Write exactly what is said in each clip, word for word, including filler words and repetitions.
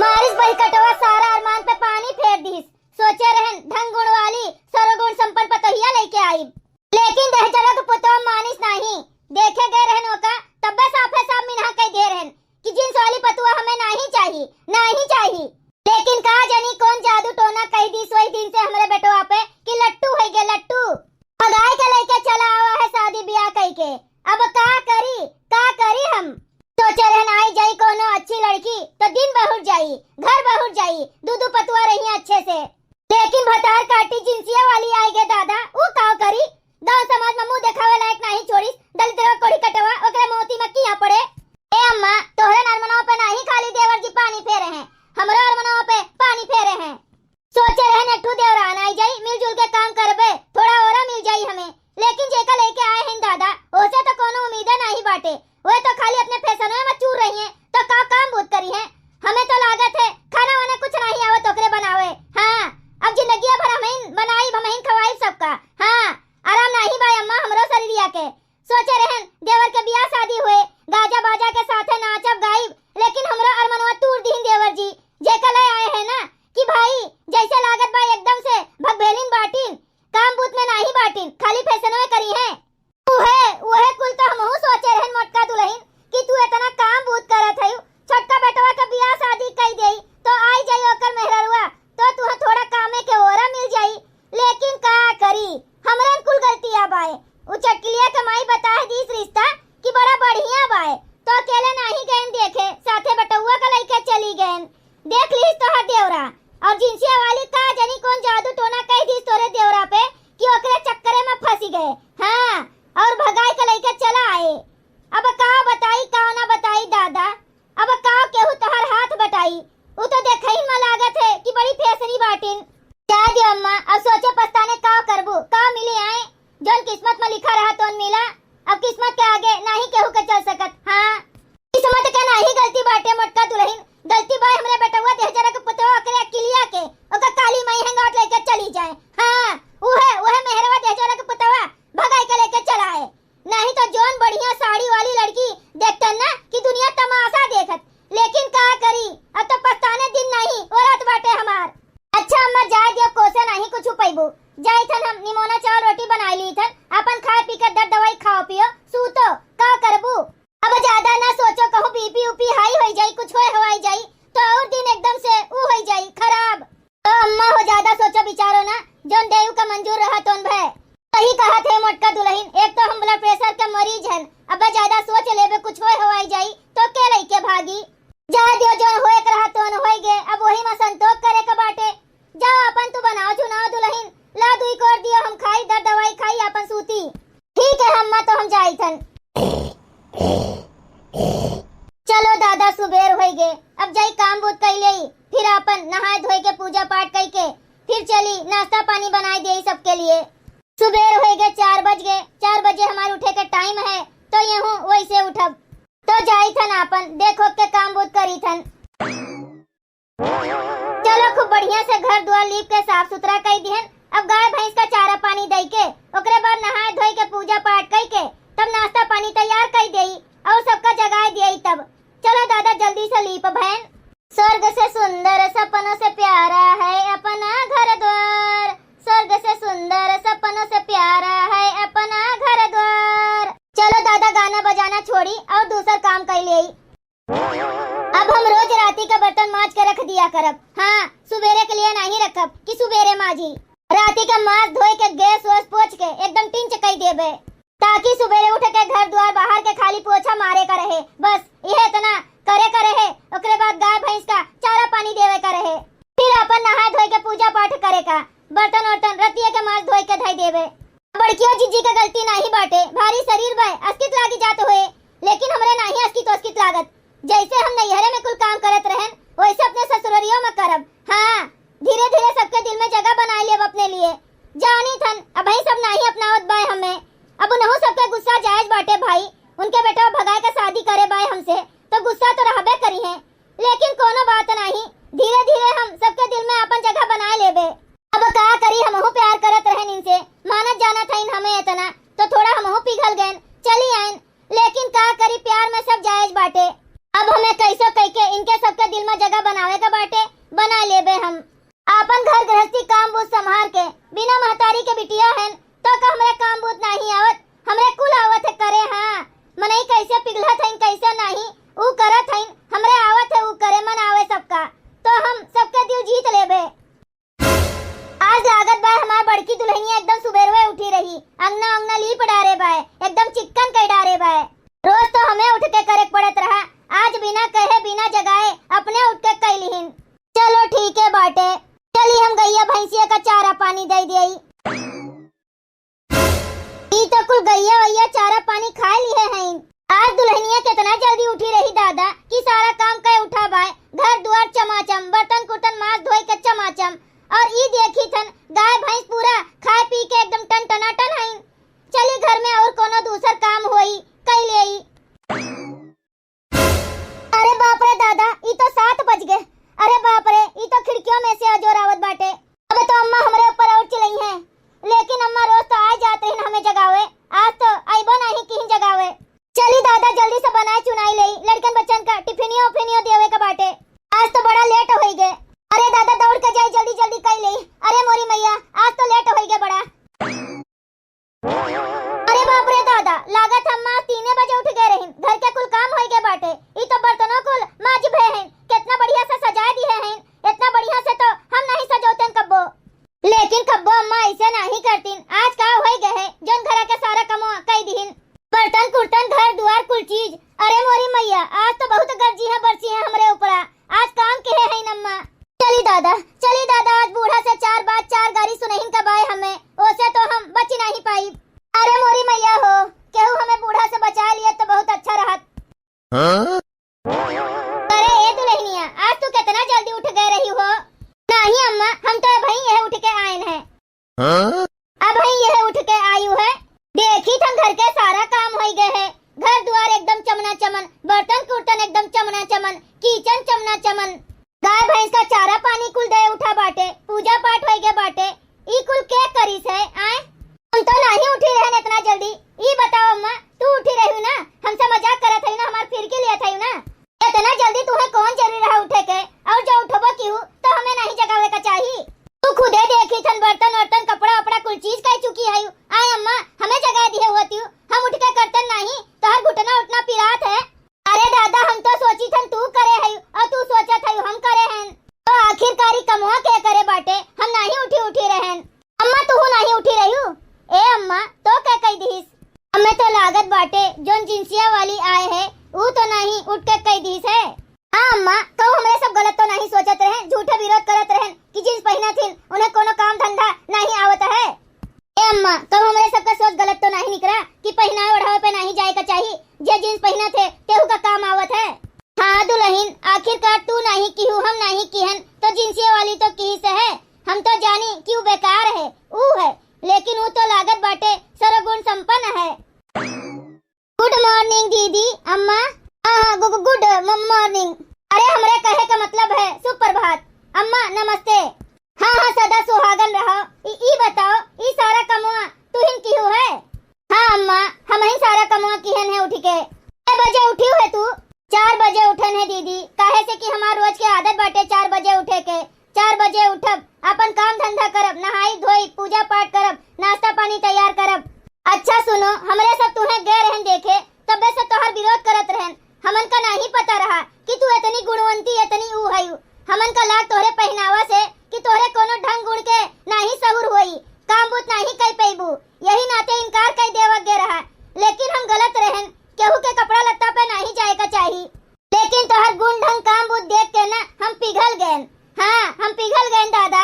बारिश बही कटवा सारा अरमान पे पानी फेर दिहिस। सोचे रहन धन गुण वाली सर्वगुण संपन्न पतोहिया लइके आइब, लेकिन दहेजरक पुतवा मानिस नाही। देखे गए रहन ओका, तब्बे साफे साफ मिनहा कइ दे रहन कि जींस वाली पतवा हमें नाही चाही, नाही चाही। लेकिन का जानी कौन जादू टोना कइ दिस वही दिन से हमरे बेटवा पे कि लट्टू होइ गे लट्टू। भगाइ के लइके चला आवा है शादी बियाह कइ के। अब का करी, का करी हम? सोचे रहन आई जाई कोनो अच्छी लड़की तो दिन बहुर जाई, घर बहुर जाई, दू दू पतवा रही अच्छे से। लेकिन भतार काटी जिंसिया वाली आइ गे दादा, ऊ का करी? गांव समाज में मुंह देखावे लायक नाही छोड़िस, दलिद्रवा कोढ़ी कटवा ओकरे मोती में किया पड़े। ए अम्मा, तोहरे अरमनवा पे नाही खाली देवर जी पानी फेरे हैं, हमरो अरमनवा पे पानी फेरे हैं। सोचे रहन एक ठू देवरान आई जाई, मिलजुल के काम करबे, थोड़ा औरा मिल जाई हमें। लेकिन जेका लइके आए हैं दादा, ओसे तो कोनो उम्मीदे नाही बाटे। वह तो खाली अपने फैसनवे में चूर रही हैं, तो का काम बूत करी हैं? हमें तो लागत है खाना वाना कुछ नाही आवत ओकरे बनावे। हाँ, अब जिंदगिया भर हमहिन बनाई, हमहिन खवाई सबका। हाँ, आराम नाही बा अम्मा हमरो शरीरिया के। सोचे रहन देवर के बियाह शादी हुए, गाजा बाजा के साथे नाचब गाइब, लेकिन हमरो अरमनवा तूर दीन देवर जी। जेका ले आए हैं ना कि भाई जैसे लागत बा एकदम से भगभेलिन बाटिन, काम बूत में नाही बाटिन, खाली फैसनवे करी हैं। उहे, उहे कुल तो हमहू सोचे रहन मोटका दुलहिन कि तू इतना काम बूत करत हयू, छोटका बेटवा के बियाह शादी कई देई तो आई जाई ओकर मेहररुआ, तो तुहा थोड़ा कामे के ओरा मिल जाई। लेकिन का करी, हमरन कुल गलतिया बाए। उ चटकिलिया के माई बताए दीस रिश्ता कि बड़ा बढ़िया बाए, तो अकेले नाही गएन देखे, साथे बेटउआ के लइके चली गएन। देख लीस तोहर देवरा। और जिंसिया वाली का जनी कौन जादू टोना कह दीस तोरे देवरा पे कि ओकरे चक्करे में फंसी गए। हाँ, और भगाई के लइके चला आए। अब का बताई, का ना बताई दादा, अब का केहू तोहर हाथ बटाई। उ तो देखही में लागत है कि बड़ी फैसनी बाटिन। जाए दियो अम्मा, अब सोचे पछताने का करबू, का मिली आए, जौन किस्मत में लिखा रहा तौन मिला। अब किस्मत के आगे नाही केहू के चल सकत। हाँ, किस्मत के नाही गलती बाटे मोटका दुलहिन, गलती बा हमरे बेटवा देहजरा के पुतवा ओकरे अकिलिया के, ओकर काली माई हेंगावत लेके चली जाए। हाँ, उहे, उहे मेहरवा देहजरा के पुतवा भगाई के लेके चला आए। नाही तो जौन बढ़िया साड़ी वाली लड़की देखतन ना कि दुनिया तमाशा देखत, लेकिन का करी, अब तो पछताने दिन नाही, ओरात बाटे हमार। अच्छा अम्मा, जाए दियो, कोसे नाही कुछ पैबू। जाई थन हम निमोना चावल रोटी बनाई ली थन, अपन खाए पी के दर दवाई खाओ पियो, सूतो, का करबू? अब ज्यादा ना सोचो, कहूँ बीपी उपी हाई होई जाई, कुछ होए हवाई जाई, तो और दिन एकदम से ऊ होई जाई खराब। तो अम्मा हो ज्यादा सोचो विचारो ना, जौन देव का मंजूर रहा तौन भय। सही कहा थे मोटका दुलहिन, एक तो हम ब्लड प्रेशर के मरीज हन, अब ज्यादा सोच लेबे कुछ होए हवाई जाई तो के लइके भागी। जा दियो, जौन होए के रहा तौन होई गे, अब वही में संतोष करे के बाटे। जाओ अपन तू बनाओ चुनाव दुलहिन, ला दुई कोर दियो हम खाई, दर दवाई खाई अपन सूती। ठीक है अम्मा, तो हम जाई थन। चलो दादा, सुबेर होई गे, अब जाई काम बूत कई लेई, फिर आपन नहाए धोए के पूजा पाठ कई के फिर चली नाश्ता पानी बनाई देई सबके लिए। सुबेर होई गे, चार बज गे, चार बजे हमार उठे के टाइम है, तो यहू वैसे उठब। तो जाई थन आपन देखो के काम बूत करी थन। चलो खूब बढ़िया से घर द्वार लीप के साफ सुथरा कई दिहन। अब गाय भैंस का चारा पानी दई के ओकरे बाद नहाए धोए के पूजा पाठ कई के तब नाश्ता पानी तैयार कई देई और सबका जगाए देई तब। चलो दादा जल्दी से लीप भैन। स्वर्ग से सुंदर सपनों से प्यारा है अपना घर द्वार, स्वर्ग से सुंदर सपनों से प्यारा है अपना घर द्वार। चलो दादा गाना बजाना छोड़ी और दूसर काम कई लेई। अब हम रोज राती का बर्तन माज के रख दिया करब। हाँ, सुबेरे के लिए नाही रखब कि सुबेरे माजी। राती का माज धोए के गैस वैस पोछ के एकदम टिंच कई देबे, ताकि सुबेरे उठ के घर द्वार बाहर के खाली पोछा मारे का रहे। बस यह इतना करे का रहे, ओकरे बाद गाय भैंस का चारा पानी देवे का रहे, फिर अपन नहाए धोए के पूजा पाठ करे का, बर्तन वर्तन रतिये के माज धोए के धई देबे। बड़कियो जिज्जी के गलती नाही बाटे, भारी शरीर बा, अस्कित लागी जात होए, लेकिन हमरे नाही अस्कित ओस्कित लागत। जैसे हम नैहरे में कुल काम करत रहन, वैसे अपने ससुररियो में करब। हाँ, धीरे धीरे सबके दिल में जगह बनाए लेब अपने लिए। जानी थन, अबही सब नाही अपनावत बाय हमें। अब उनहु सबके गुस्सा जायज बाटे भाई, उनके बेटवा भगाए के शादी करे बाय हमसे, तो गुस्सा तो रहबे करी है, लेकिन कोनो बात नाही, धीरे धीरे हम सबके दिल में अपन जगह बनाए लेबे। अब का करी, हमहू प्यार करत रहन इनसे, मानत जानत हईन हमें इतना, तो थोड़ा हमहू पिघल गएन, चली आएन, लेकिन का करी, प्यार में सब जायज बाटे। अब हमें कैसो कइके इनके सबके दिल में जगह बनावे का बाटे, बना लेबे हम। आपन घर गृहस्थी काम बूत संभार के, बिना महतारी के बिटिया हन, तो का हमरे काम बूत नाहीं आवत? हमरे कुल आवत है करे। हाँ, मनई कैसे पिघलत हइन, कैसे नाहीं, ऊ करत हइन, हमरे आवत है ऊ करे, मन आवे सबका, तो हम सबके दिल जीत लेबे। आज लागत बाय हमार बड़की दुल्हनिया एकदम सुबेरवे उठी रही, अंगना अंगना लीप डारे बाय, एकदम चिक्कन कइ डारे बाय। रोज तो हमें उठ के करे के पड़त रहा, आज बिना कहे बिना जगाए अपने उठ के कइ लिहिन। चलो ठीक है बाटे, चली हम गइया भैंसिया का चारा पानी दइ दियई। ई तो कुल गइया वइया चारा पानी खाए लिहे हइन। आज दुल्हनिया केतना जल्दी उठी रही दादा, कि सारा काम कइ उठा बाय, घर दुआर चमाचम, बर्तन कुर्तन माज धोई के चमाचम। और ई देखी थन, गाय भैंस पूरा खाए पी के एकदम टन टनाटन हइन। चली घर में और कोनो दूसर काम होई, कइ लेई। अरे बाप रे दादा, ई तो सात बज गए। अरे बाप रे, ई तो खिड़कियों में से अजोर आवत बाटे। अब तो अम्मा हमरे ऊपर और चिल्लाई हैं, लेकिन अम्मा रोज तो आए जात रही हमें जगावे, आज तो आइबो नहीं किहिन जगावे। चली दादा, जल्दी से बनाए चुनाई लेई, लड़कन बच्चन का टिफिनियो उफिनियो देवे का बाटे। आज तो बड़ा लेट होई गए। अरे दादा, दौड़ के जाई, जल्दी जल्दी कइ लेई। अरे मोरी मैया, आज तो लेट होई गए बड़ा। अरे बाप रे दादा, लागत हम माँ तीने बजे उठ गए रहिन। घर के कुल काम होई गए बाटे। ई तो बर्तनों कुल माज भए हैं, कितना बढ़िया से सजाए दिए हैं। इतना बढ़िया से तो हम नहीं सजौतन कब्बो। लेकिन कब्बो अम्मा ऐसे नहीं करतीन। आज का होई गए है, जौन घरा के सारा कमवा कई दिहिन, बर्तन कुर्तन, घर दुआर, कुल चीज। अरे मोरी मैया, आज तो बहुत गरजी है, बरसी है हमरे ऊपरा। आज काम किहे हइन अम्मा। चली दादा, चली दादा, आज बूढ़ा से चार बात चार गारी सुनहिन का बाय हमें, ओसे तो हम बच नहीं पाई। अरे मोरी मैया हो, केहू हमें बूढ़ा से बचा लिए तो बहुत अच्छा रहत। हाँ? अरे ए दुल्हनिया, आज तू कितना जल्दी उठ गए रही हो। नहीं अम्मा, हम तो अबहीं यह उठ के आयन है। हाँ? अबहीं यह उठ के आयु है। देखी थन घर के सारा काम होई गए है, घर दुआर एकदम चमना चमन, बर्तन कुर्तन एकदम चमना चमन, किचन चमना चमन, गाय भैंस का चारा पानी कुल दे उठा बाटे, पूजा पाठ होई गए बाटे, ई कुल के करिस है, आय? हम तो नहीं उठी रहन इतना जल्दी। ई बताओ अम्मा, तू उठी रही ना, हमसे मजाक करत हई ना, हमार फिरकी लियत हई ना। इतना जल्दी तुम्हें कौन जरूरी रहा उठे के? और जो उठबो की हूँ, तो हमें नहीं जगावे का चाही। तू खुदे देखी थन बर्तन वर्तन, कपड़ा वपड़ा, कुल चीज कह चुकी है। आय अम्मा, हमें जगा दिए होती हूँ, हम उठ के करतन नहीं, तोहर घुटना उठना पिरात है। अरे दादा, हम तो सोची थन तू करे है और तू सोचत है हम करे हैं, तो आखिरकार ई कमवा के करे बाटे? हम नहीं उठी उठी रहन। अम्मा, तू नहीं उठी रही हूँ? ए अम्मा, तो क्या कह दिहिस? हमें तो लागत बाटे, जोन जिंसिया वाली आए है, ऊ तो नहीं उठ के कह दिहिस है। हाँ अम्मा, कहू हमरे सब गलत तो नहीं सोचत रहे, झूठे विरोध करत रहे कि जींस पहनत हिन, उन्हें कोनो काम धंधा नहीं आवत है। ए अम्मा, कहू हमरे सबका सोच गलत तो नहीं निकला कि पहनावे ओढ़ावे पे नहीं जाए का चाही, जे जींस पहनत है, तेहू का काम आवत है। हाँ दुल्हन, आखिरकार तू नहीं किहू, हम नहीं किहन, तो जिंसिया वाली तो किहिस है। हम तो जानी कि ऊ बेकार है, ऊ है, लेकिन ऊ तो लागत बाटे सर्वगुण संपन्न है। Good morning दीदी, अम्मा। हाँ, हाँ, गु-, गु-, good म-, morning। अरे, हमरे कहे का मतलब है सुप्रभात। अम्मा, नमस्ते। हाँ, हाँ, सदा सुहागन रहो। ई, ई बताओ, ई सारा कमवा तुहिन किहू है? हाँ अम्मा, हमहिन सारा कमवा किहन है उठ के। कै बजे उठी है तू? चार बजे उठन है दीदी, काहे से कि हमार रोज के आदत बाटे चार बजे उठे के। चार बजे उठब, आपन काम धंधा करब, नहाई धोई, पूजा पाठ करब, नाश्ता पानी तैयार करब। अच्छा सुनो, हमरे सब तुहें गए रहन देखे, तबे से तोहर विरोध करत रहन। हमन का नहीं पता रहा कि तू इतनी गुणवंती, इतनी ऊ हयू। हमन का लाग तोहरे पहनावा से कि तोहरे कोनो ढंग गुण के नहीं सहूर होई, काम बूत नहीं कई पैबू, यही नाते इनकार कई देवा गे रहा। लेकिन हम गलत रहन, केहू के कपड़ा लत्ता पे नहीं जाए का चाही। लेकिन तोहर गुण ढंग काम बूत देख के ना हम पिघल गएन। हाँ, हम पिघल गएन दादा।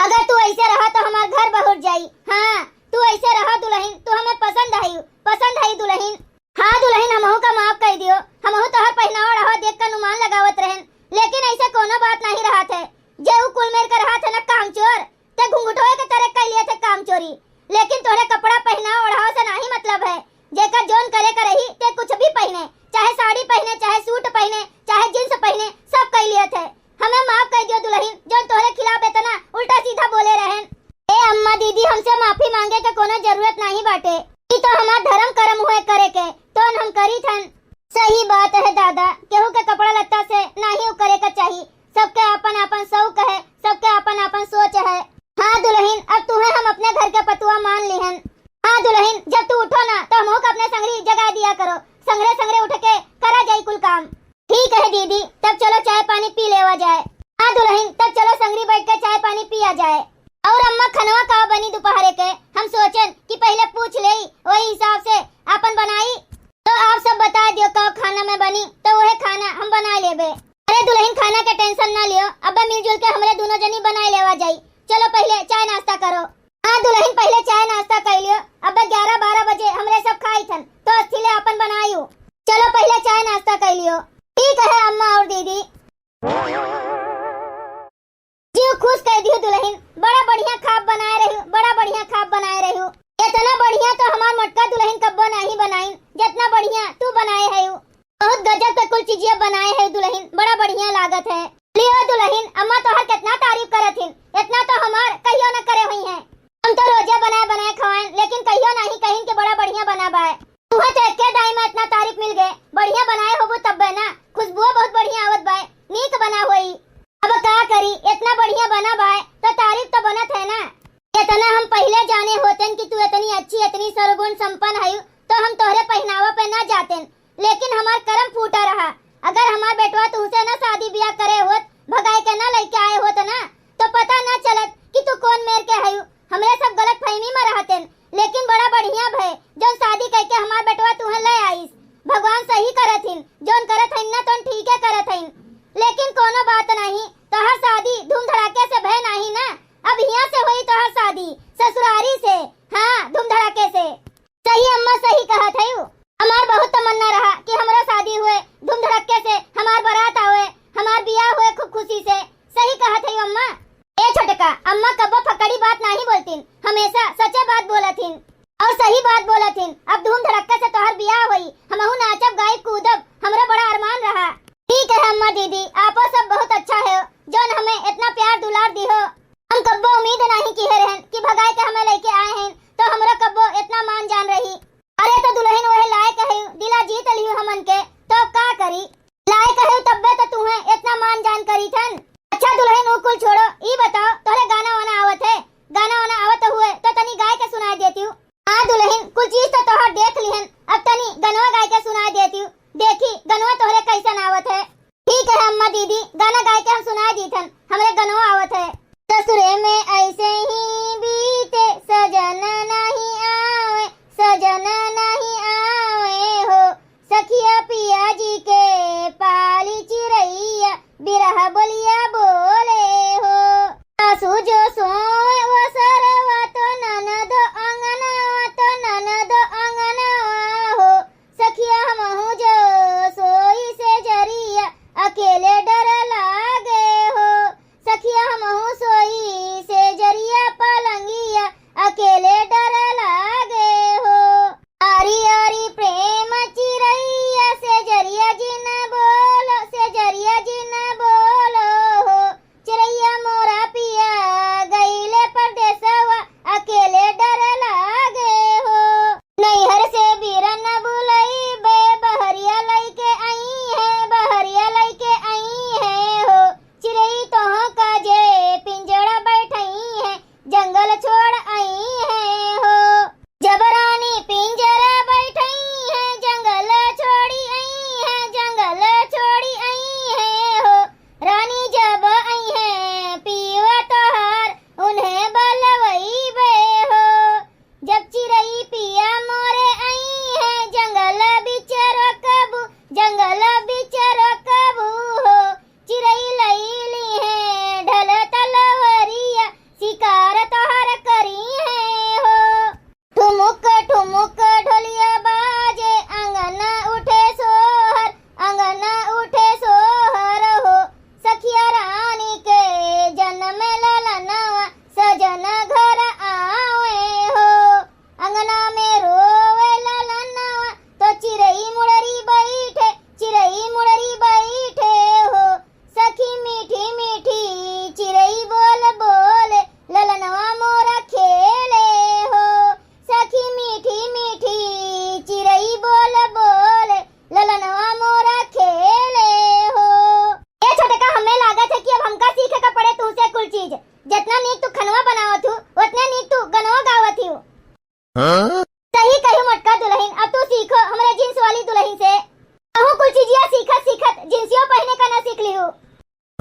अगर तू ऐसे रहा तो हमार घर बहुर जाई। हाँ, तू ऐसे रहा दुल्हन, तू हमें पसंद है, पसंद है दुल्हन। हाँ दुल्हन, हमहू का माफ कर दियो, हमहू तोहर पहनावा ओढ़ावा देख के अनुमान लगावत रहन, लेकिन ऐसे कोनो बात नहीं रहत है। जे ऊ कुल मेर के रहत है ना कामचोर, ते घुंघटोए के तरे कई लिए थे काम चोरी, लेकिन तोहरे कपड़ा पहनावा ओढ़ावा से नहीं मतलब है। जेकर जोन करे का रही, ते कुछ भी पहने, चाहे साड़ी पहने, चाहे सूट पहने, चाहे जींस पहने, सब कई लिए थे। हमें माफ कर दियो दुल्हन, जोन तोहरे खिलाफ इतना उल्टा सीधा बोले रहन। ए अम्मा दीदी, हमसे माफी मांगे के कोनो जरूरत नहीं बाटे, ई तो हमार धर्म कर्म हुए करे के, तोन हम करी थन। सही बात है दादा, केहू के कपड़ा आपन शौक है, सबके आपन आपन सोच है। हाँ दुलहिन, अब तुहे हम अपने घर के पतुआ मान लिहन। हाँ दुलहिन, जब तू उठो ना, तो हमहू के अपने संगरी जगाए दिया करो। संगरे संगरे उठ के करा जाई कुल काम। ठीक है दीदी, तब चलो चाय पानी पी लेवा जाए। हाँ दुलहिन, तब चलो संगरी बैठ के चाय पानी पिया जाए। और अम्मा, खनवा का बनी दोपहरे के? हम सोचन कि पहिले पूछ लेई, वही हिसाब से आपन बनाई। तो आप सब बता दियो का खाना में बनी, तो वही खाना हम बना लेबे। अरे दुलहिन, खाना के tension ना लियो, अब्बे मिलजुल के हमरे दुनो जनी बनाए लेवा जाई। चलो पहिले चाय नाश्ता करो। हाँ दुलहिन, पहिले चाय नाश्ता कर लियो, अब्बे ग्यारह बारह बजे हमरे सब खाई थन, तो अस्थिले आपन बनायू। चलो पहिले चाय नाश्ता कर लियो। ठीक है अम्मा और दीदी। जीव खुश कर दियो दुलहिन, बड़ा बढ़िया खाब बनाए रहियो, बड़ा बढ़िया खाब बनाए रहियो। इतना बढ़िया तो हमार मोटका दुलहिन कब्बो नाही बनाइन, जितना बढ़िया तू बनाए है। बहुत गजब के कुल चीजिया बनाए है दुलहिन, बड़ा बढ़िया लागत है। लियो दुलहिन, अम्मा तोहर कितना तारीफ करत हिन, इतना तो हमार कहियो न करे हुई है। हम तो रोजे बनाए बनाए खवाएन, लेकिन कहियो नाही कहिन कि बड़ा बढ़िया बना बाय। तुहे तो एके दाई में इतना तारीफ मिल गए, बढ़िया बनाए होबो तब्बे ना, खुशबुओ बहुत बढ़िया आवत बाय, नीक बना होई। अब का करी, इतना बढ़िया बना बाय तो तारीफ तो बनत है ना। इतना हम पहिले जाने होतेन कि तू इतनी अच्छी, इतनी सर्वगुण संपन्न हयू, तो हम तोहरे पहनावा पे ना जातेन, लेकिन हमार करम फूटा रहा। अगर हमार बेटवा तुहसे ना शादी ब्याह करे होत, भगाए के ना लेके आए होत ना, तो पता ना चलत कि तू कौन मेर के हयू। हमरे सब गलत फहमी में रहतेन, लेकिन बड़ा बढ़िया भय जौन शादी करके हमार बेटवा तुहे ले आइस। भगवान सही करत हिन, जौन करत हइन ना तौन ठीके करत हइन। लेकिन कोनो बात नहीं, तोहर शादी धूम धड़ाके से भय नहीं ना, अब हियां से होई तोहर शादी ससुरारी से। हाँ, धूम धड़ाके से। सही अम्मा, सही कहत हयू। हमार बहुत तमन्ना रहा कि हमरो शादी हुए, धूम धड़क्के से हमार बारात आवे, हमार बियाह हुए खूब खुशी से। सही कहत हयू अम्मा। ए छोटका, अम्मा कब्बो फकड़ी बात नाही बोलतिन, हमेशा सचे बात बोलत हिन और सही बात बोलत हिन। अब धूम धड़क्के से तोहर बियाह होई, हमहू नाचब, गाइब, कूदब, हमरो बड़ा अरमान रहा। ठीक है अम्मा दीदी, आपो सब बहुत अच्छा है, जौन हमें इतना प्यार दुलार दिहो। हम कब्बो उम्मीद नाही किहे रहन कि भगाए के हमें लेके आए हैं, तो हमरो कब्बो इतना मान जान रही। अरे तो दुलहिन वहे लायक है, दिला जीत लिहू हमन के, तो का करी? लायक है तब्बे तो तुहे इतना मान जान करी थन। अच्छा दुलहिन, ऊ कुल छोड़ो, ई बताओ तोहरे गाना वाना आवत है? गाना वाना आवत हुए तो तनी गाय के सुनाए देती हूँ। हाँ दुलहिन, कुल चीज तो तोहर देख लिहन, अब तनी गनवा गाय के सुनाए देती हूँ। देखी गनवा तोहरे कैसन आवत है। ठीक है अम्मा दीदी, गाना गाय के हम सुनाए दीथन, हमरे गनवा आवत है। ससुरे में ऐसे ही बीते, सजन नहीं आवे, सजन नहीं आवे हो। सखिया पिया जी के पाली चिरैया, बिरह बोलिया बोले हो। सासू जो सोए वो सरवा तो ननद अंगनवा, तो ननद अंगनवा हो। सखिया हमहू जो सोई से जरिया, अकेले डर लागे हो। सखिया हमहू सोई से जरिया पलंगिया, अकेले डर लागे हो। आरी आरी प्रेम चिरैया, से जरिया जिन बोलो, से जरिया जिन बोलो।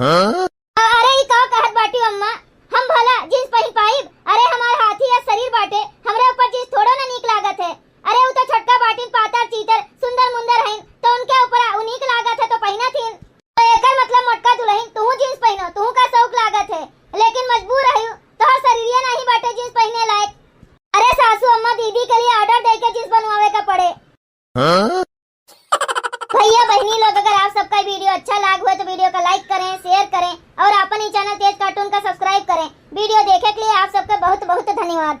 अरे ई का कहत बाटी अम्मा, हम भला जींस पहिन पाइब? अरे हमार हाथी या शरीर बाटे, हमरे ऊपर जींस थोड़ो ना नीक लागत है। अरे उ तो छोटका बाटिन, पातर चीतर सुंदर मुंदर हइन, तो उनके ऊपर उ नीक लागत है तो पहिनत हिन। तो एकर मतलब मोटका दुलहिन तुहू जींस पहिनो, तुहू का शौक लागत है, लेकिन मजबूर रहियो, तोहर शरीरिया नहीं बाटे जींस पहिने लायक। अरे सासू अम्मा, दीदी के लिए ऑर्डर दे के जींस बनवावे का पड़े। भैया बहनी लोग, अगर आप सबका वीडियो अच्छा लाग हुए तो वीडियो का लाइक करें, शेयर करें और अपन ही चैनल तेज कार्टून का सब्सक्राइब करें। वीडियो देखे के लिए आप सबका बहुत बहुत धन्यवाद।